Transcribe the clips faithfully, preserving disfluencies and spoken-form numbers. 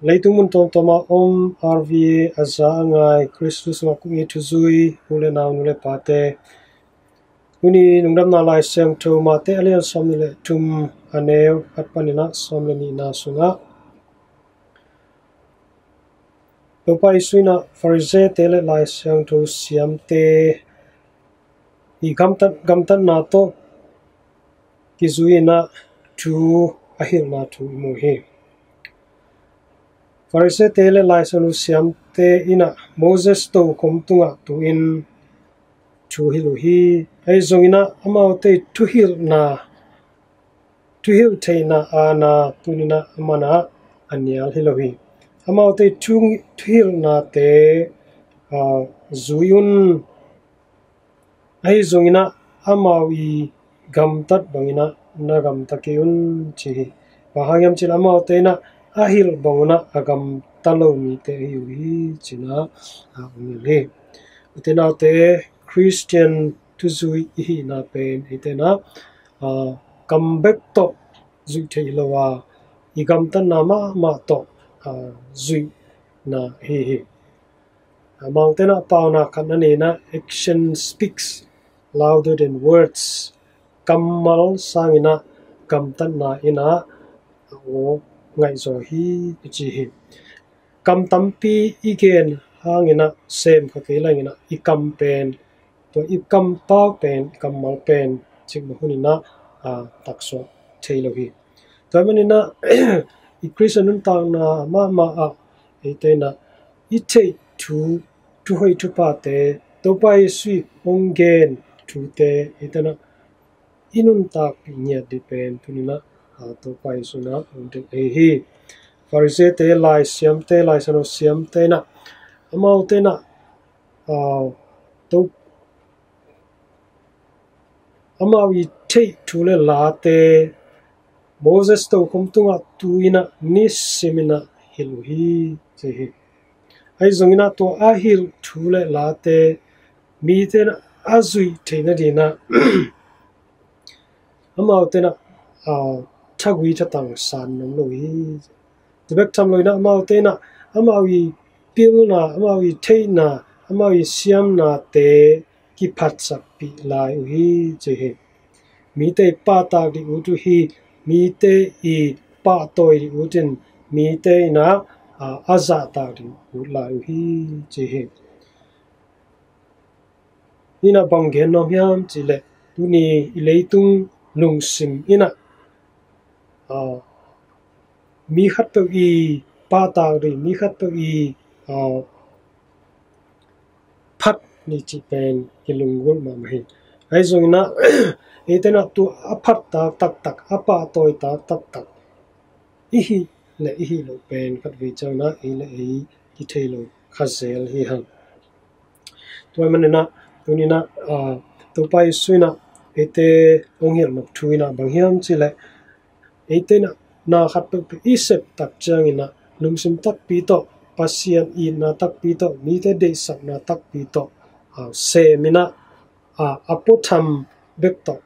Leitung mun tawmtawmah om R V A a za a ngai Kristus mah kung i thuzui u le nau, nu le pate, tuni lungdamna Lai Siangtho Mate a lian sawm nih le thum, a neu khat panin ah sawm le nihna sungah Topa Jesu in ah Farisee-te le Lai Siangtho siamte i gamtat, gamtatna tawh kizui in ah thu a hilhna thu i mu hi. Farisee-te le Lai Siangtho siamte in ah Moses tokhom tungah tu-in thu hilh uh hi. Ahi zongin ah amaute thuhilhna, thuhilh theihna aana tuni-in ah a man ah a nial hi lo hi. Amaute thu, thuhilhnate, aa, zui un. Ahi zongin ah amau i gamtat bangin ah na gamta kei un, ci hi. Bang hang hiam cih leh amaute in ah a hilh bangun ah a gamta lo mite ahi uh hi, ci-in ah, aa, hong hilh hi. Ute naute, Khristian thuzui i hihna pen eite in ah, aa, kam bek tawh zuih theih lo a, i gamtatna mahmah tawh, aa, zuihna ahi hi. Amaute in ah paunak khat na nei-in ah, "Action speaks louder than words." Kammal sangin ah gamtatna in ah a aw ngaihzaw hi, i ci hi. Kam tampi i gen hangin ah sem kha kei leng in ah i kam pen, tua i kampau pen, i kammal pen cikmah hunin ah, aa, taksuah thei lo hi. Tua ahih manin ah i Khristian nuntakna mahmah ah eite in ah i theih thu, thu hoih thuphate, Topa Jesu i hong gen thute eite in ah i nuntakpih ngiat ding pen tuni-in ah, aa, Topa Jesu in ah hong deih ahi hi. Farisee-te, Lai Siamte, Lai Siangtho siamte in ah amaute in ah, aa, to, amau i theih thu le late Moses tokhom tungah tu-in ah nisimin ah hilh uh hi, ci hi. Ahi zongin ah tua a hilh thu le late mite in ah a zuih theih nadingin ah amaute in ah, aa, thagui thatang san nuam lo hi. Tua bek tham loin ah amaute in ah amau i pilna, amau i theihna, amau i siamnate kiphatsakpih lai uh hi, ci hi. Mite i pahtak ding ut uh hi. Mite i pahtawi ding ut in mite in ah, aa, a zahtak ding ut lai uh hi, ci hi. Hih in ah bang gen nuam hiam cih leh tuni i leitung lungsim in ah, aa, mi khatpeuh i pahtak ding, mi khatpeuh i, aa, phat ni cih pen kilunggulh mahmah hi. Ahi zongin ah eite in ah tua a phat tak taktak, a pahtawi tak taktak i hih le i hih loh pen khatvei ciangin ah ei le ei kithei lo kha zel hi hang. Tua ahih manin ah tuni-in ah, aa, Topa Jesu in ah eite hong hilh nop thu in ah bang hiam cih leh eite in ah na khat peuhpeuh i sep tak ciangin ah lungsim takpi tawh, Pasian itna takpi tawh, mite deihsakna takpi tawh, aa, semin ah, aa, a puatham bek tawh,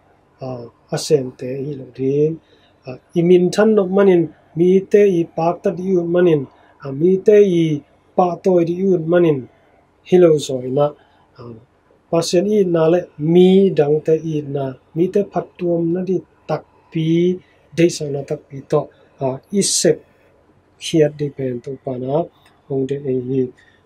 aa, a semte hi lo ding. Aa, i minthan nop manin, mite i paktat i ut manin, aa, mite i pahtawi ding i ut manin hi lo zaw in ah, aa, Pasian itna le mi dangte itna, mite phattuamna ding takpi, deihsakna takpi tawh, aa, i sep khiat ding pen Topa in ah hong deih ahi hi.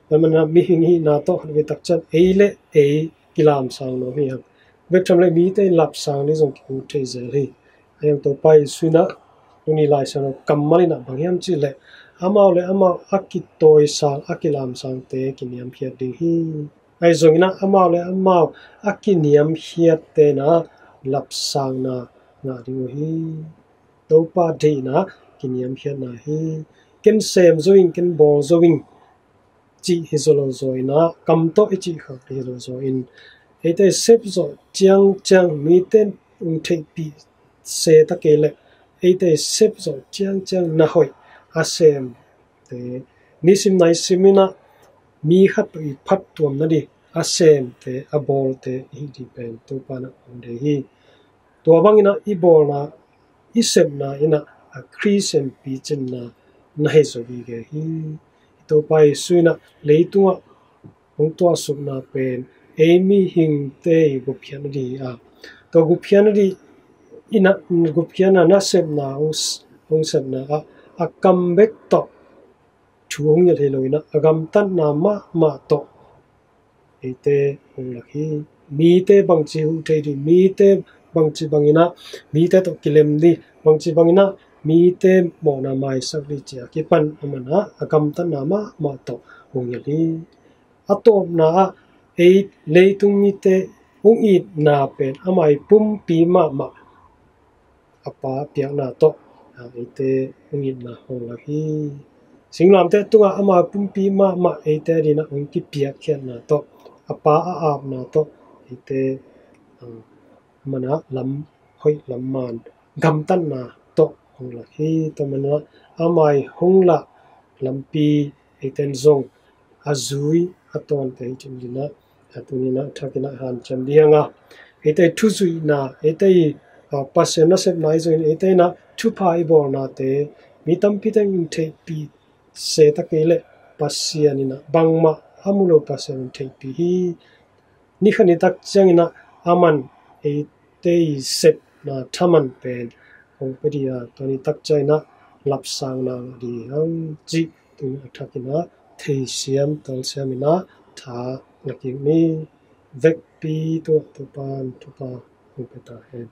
Tua ahih manin ah mihing hihna tawh khatvei tak ciang ei le ei kilamsang nuam hi hang. Bek tham leh mite i lapsang ding zong kimu thei zel hi. Ahi hang Topa Jesu in ah tuni Lai Siangtho kammal in ah bang hiam cih leh amau le amau a kitawisang, a kilamsangte kiniamkhiat ding hi. Ahi zongin ah amau le amau a kiniamkhiatte in ah lapsangna ngah ding uh hi. Topa deihna kiniamkhiatna hi. Ken sem zo ing, ken bawl zo ing cih hi zaw lo zaw in ah, kam tawh i cih khak hi lo zaw in, eite i sep zawh ciangciang, mite in hong theihpih se ta kei leh eite i sep zawh ciangciang na hoih a semte, nisim naisim in ah mi khat peuh i phattuamna ding a semte, a bawlte i hih ding pen Topa in ah hong deih hi. Tua bangin ah i bawlna, i sepna in ah a Khristian picinna na hei zo gige hi. Topa Jesu in ah leitungah hong tuahsukna pen ei mihingte i gupkhiatna ding hi a, tua gupkhiatna ding in ah, gupkhiatna nasepna hong, hong sepna ah a kam bek tawh thu hong hilh hi lo in ah, a gamtatna mahmah tawh eite hong lak hi. Mite bangci huh thei ding, mite bangci bangin ah mite tawh kilem ding, bangci bangin ah mite mawhna maisak ding ci-a kipan aman ah a gamtatna mahmah tawh hong hilh hi. A tawpna ah ei leitung mite hong itna pen ama i pumpi mahmah a Pa piakna tawh, a, eite hong itna hong lak hi. Singlamteh tungah ama pumpi mahmah eite adingin ah hong kipiakkhiatna tawh, a Pa a apna tawh eite, a, aman ah lam hoih lam man gamtatna tawh hong lak hi. Tua manin ah ama i hong lah lampi eite in zong a zui a tawnte hi cih dingin ah, a, tuni in ah a thakin ah hanciam ding hi hang a, eite i thuzuihna, eite i, a, Pasian nasepna i zongin eite in ah thupha i bawlnate mi tampi teng in theihpih se ta kei leh Pasian in ah bangmah a mu lo Pasian in theihpih hi. Ni khat ni tak ciangin ah aman eite i sepna thaman pen hong pia ding a, tua ni tak ciangin ah lapsangna ngah ding hi hang cih tuni a thakin ah theisiam tawlsiam in ah tha la kik ni. Vekpi tungah Topa'n thupha hong pia ta hen.